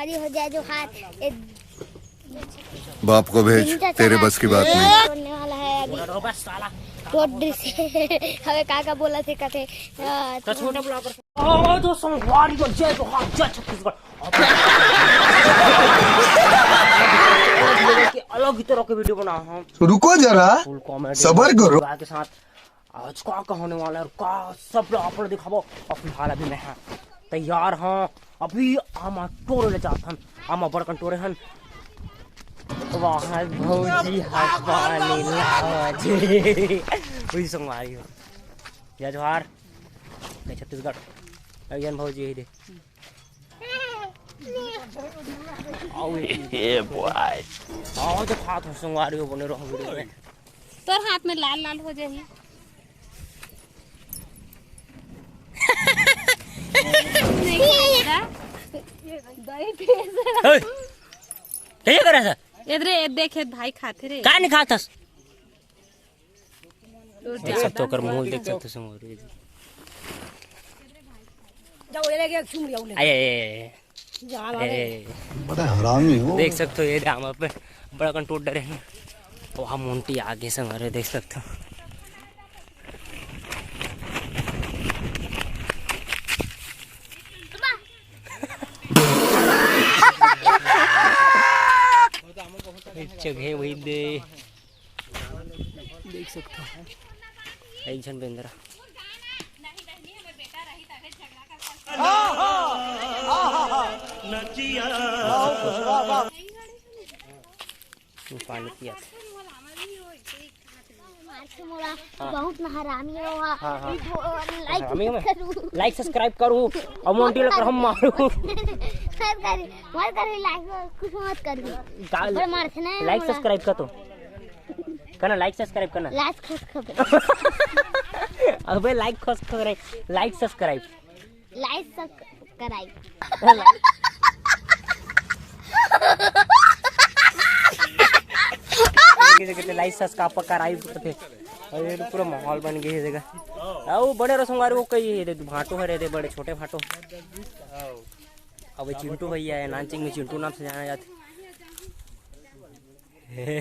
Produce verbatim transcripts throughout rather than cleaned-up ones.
अरे हो जाए जो हाथ, ए, बाप को भेज, तेरे बस की बात नहीं। तोड़ने वाला है अभी। रोड से। हमें का का बोला थे, कथे, अ, तो छोटा ब्लॉगर। ओ, तो संगवारी को जय जोहार, जय छत्तीसगढ़। अलग ही तरह के वीडियो बना हम। रुको जरा, फुल कॉमेडी सबर करो। के साथ आज का, का होने वाला है और का सब ला आप ला दिखाबो। और फिलहाल अभी मैं हाँ तैयार हाँ, अभी आमा टोरे ले जात हन, आमा बड़कन टोरे हन। वाह भौजी, हसबानी लावा जी। वही संगवारी हो। जय जोहार, जय छत्तीसगढ़। अभियान भौजी यही दे। आओ ये। ये बॉय। आओ तो खात हो संगवारी हो, बने रहो वीडियो में। तोर हाथ में लाल लाल हो जाही। हे, क्या करे सर? इधरे देखे भाई खाते रे। का नहीं खातस? देख सकते हो, ओकर मुंह देख सकते हो, संगवारी। जाओ, ये लेके एक चुंगड़ी और ले। आए, आए, आए, आए। जा, ए, बड़ा हरामी हो। देख सकते हो, ये रामा पे बड़ा कंटूट डरे हैं। वहाँ मोंटी आगे से मारे, देख सकते हो। जगह वही दे। देख सकते हो, एक झन बेंदरा। वो पानी पिया। मार के मोला हाँ। बहुत ना हरामी हो, हाँ, हाँ। Like हरामी हो मैं। करू। Like subscribe करू और मोंटी लकर हम मारू। मत करी, मत करी, like कुछ मत करी। का बड़ मार थे ना like मोला। Subscribe कर तो। करना, like subscribe करना। Like खस खबर। अबे like खस खबर, like subscribe। Like subscribe। Like subscribe कराई तो फिर। अरे पूरा माहौल बन गया है जगह। आओ बड़े रसोंगार वो कही है, दे भाटो है रे, दे बड़े छोटे भाटो। अब चिंटू भैया है, नानचिंग में चिंटू नाम से जाना जाता है।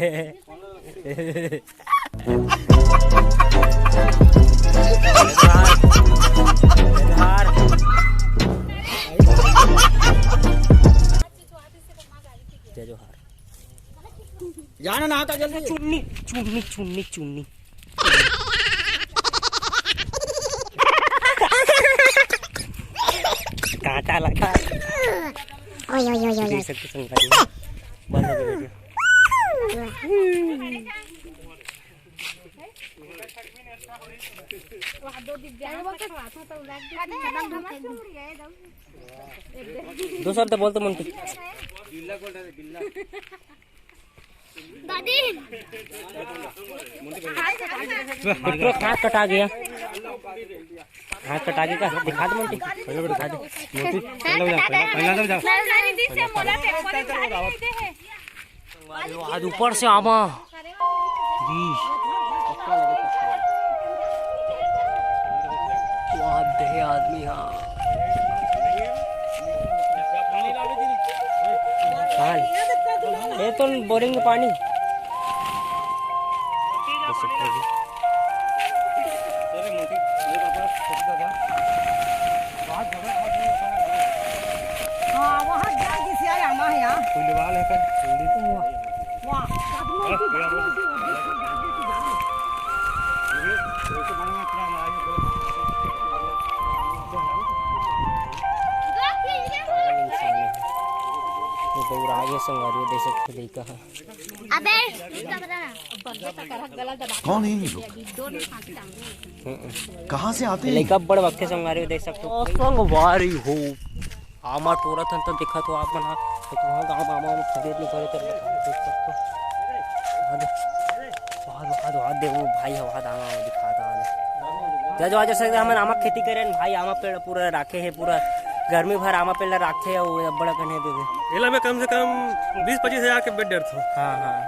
जय जोहार। जाना ना आता जल्दी। चुन्नी, चुन्नी, चुन्नी, चुन्नी। कांटा लगा। ओए, ओए, ओए, ओए, देख ओए। सकते संगवारी। बंद हो गया वीडियो। दो शब्द बोल तो मोंटी। दादी। मित्रों, हाथ कटा गया। हाथ कटा गया का? दिखा दे मोंटी। दिखा दे। मोंटी, पहले हो जा, पहले, पहले हो जा। आज ऊपर से आमा। बीस। वाह, दे आदमी, हाँ। हाँ। ये तो बोरिंग के पानी। हाँ, वहाँ जाए जिसे आया, हमारे यहाँ। कोई लेवाल है का? वाह। पागल इंसान है। ये बौरा आगे संगवारी, देख सकते लइका है। अबे, कौन है ये लोग? कहाँ से आते हैं? लइका बड़ वक्त संगवारी, देख सकते हो। संगवारी हो। आमा टोरत हन त दिखत हो आप मन ह, तो तुमन गाँव म आमा मन खरीद नहीं करे, तो बताओ, देख सकते हो। वहाँ दे, वहाँ दे, वहाँ दे, वो भाई ह, वहाँ दे आमा दिखात हे। जय जोहार, जय छत्तीसगढ़, हमन आमा खेती करेन भाई, आमा पेड़ पूरा राखे हे, पूरा गर्मी भर आमा पेड़ ला राखे, अउ अब्बड़ अकन हे दे दे। एला मैं कम से कम बीस पच्चीस हजार के बेच डरथों। हाँ, हाँ,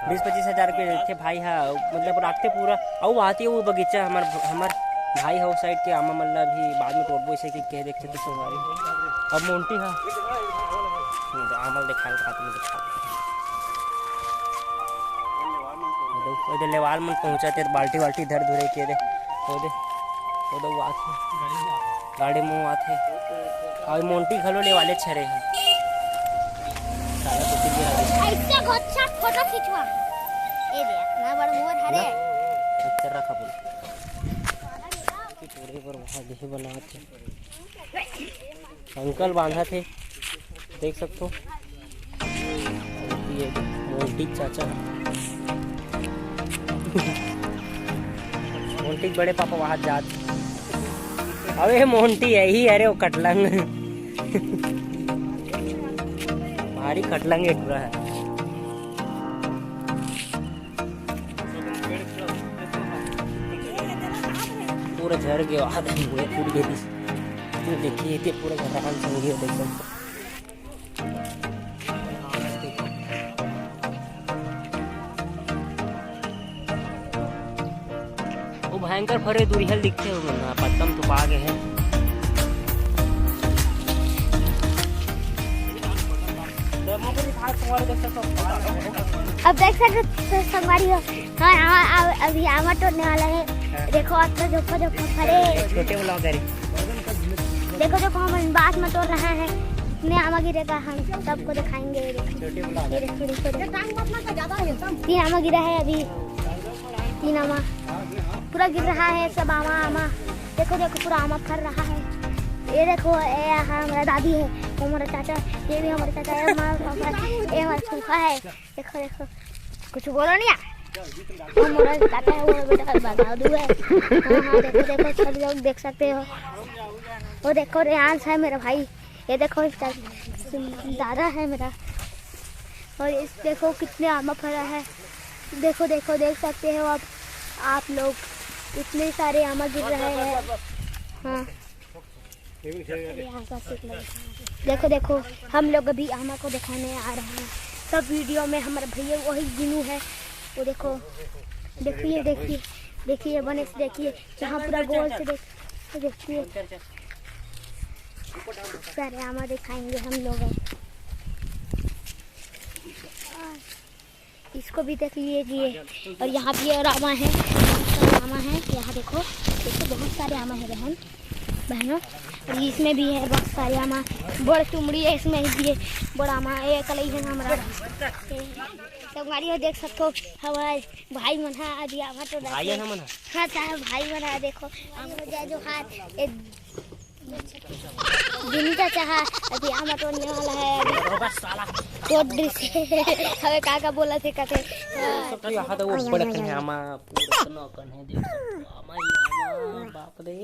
बीस पच्चीस हजार के रखे भाई ह, मतलब राखते पूरा। अउ आती वो बगीचा हमर, हमर भाई ह, उस साइड के आमा मन ला भी बाद में टोरबो, इसे कि कह देख सकते संगवारी। अब मोंटी ह, आमल दिखाए, रात में दिखा। ओदे, ओदे लेवाल मन पहुंचत हे, बाल्टी वाल्टी धर धुरे के दे। ओदे, ओदे वो आथे। गाड़ी में वो आथे। अउ मोंटी घलो लेवाले छरे हे। साला तो तिल गिरा दे। ऐसे घोच्छा फोटो खिंचवा। ए दे, इतना बड़ मोर हरे। ना, ऊपर रखा बोल। पूरे पर वहाँ देह बनात हे। अंकल बांधत हे, देख सकथो। ये मोंटी चाचा, मोंटी बड़े पापा वहां जात। अबे मोंटी यही, अरे वो कटलंग, भारी कटलंग एक पूरा है। पूरा झर गया, हाथ में पूरा फूट गया। देखिए, ये पूरा झरान संगी हो, देख सकते। वो भयंकर फरे दुरिहल दिखते हो ना, पत्तम तो पा गए हैं। अब देख सकते हो संगवारी हो, हाँ, हाँ, अब-, अभी आमा तोड़ने वाला है। हाँ। देखो, अब तो जोखो जोखो फरे। छोटे ब्लॉगर है। देखो, देखो, हम बांस में तोड़ रहा है, इतने आमा गिरेगा, हम सबको दिखाएंगे। ये देखो, छोटे ब्लॉगर। ये देखो, देखो, देखो। तीन आमा गिरा है अभी, तीन आमा पूरा गिर रहा है, सब आमा, आमा। देखो, देखो, पूरा आमा फर रहा है। ये देखो, ये हमारा दादी है, वो हमारा चाचा, ये भी हमारा चाचा है, हमारा पापा है, ये हमारा फूफा है। देखो, देखो, कुछ बोलो नहीं यार। वो मोरा काटा है, वो बेटा बता दू है। हाँ, हाँ, देखो, देखो, सब लोग देख सकते हो। वो देखो, रेयांश है मेरा भाई। ये देखो, इसका दादा है मेरा। और इस देखो, कितने आमा फरा है। देखो, देखो, देख सकते हो आप, आप लोग, इतने सारे आमा गिर रहे हैं। हाँ। देखो, देखो, हम लोग अभी आमा को दिखाने आ रहे हैं। सब वीडियो में हमारे भैया वही गिनू है। वो देखो, देखिए, देखिए, देखिए, बने से देखिए, यहाँ पूरा गोल से देख, देखिए, सारे आमा दिखाएंगे हम लोग। इसको भी देख लीजिए। और यहाँ भी और आमा है, आमा है। यहाँ देखो, देखो, बहुत सारे आमा है बहन, बहनों। और इसमें भी है बहुत सारे आमा। बड़ तुमड़ी है, इसमें भी है बड़ा आमा। ये कलई है हमारा। संगवारी हो, देख सकते हो, हमारे भाई मन हा अभी आमा तो भाई है ना मन हा? हाँ साहब, भाई मन हा। देखो, आमा जय जोहार। ये बिनी चाचा हा अभी आमा तोड़ने वाला है अभी। बस साला। तोड़ दे से। अबे का का बोला थे कथे। तो यहाँ तो वो बड़ कन है आमा, पूरा कन है, देखो। आमा ही आमा, बाप रे।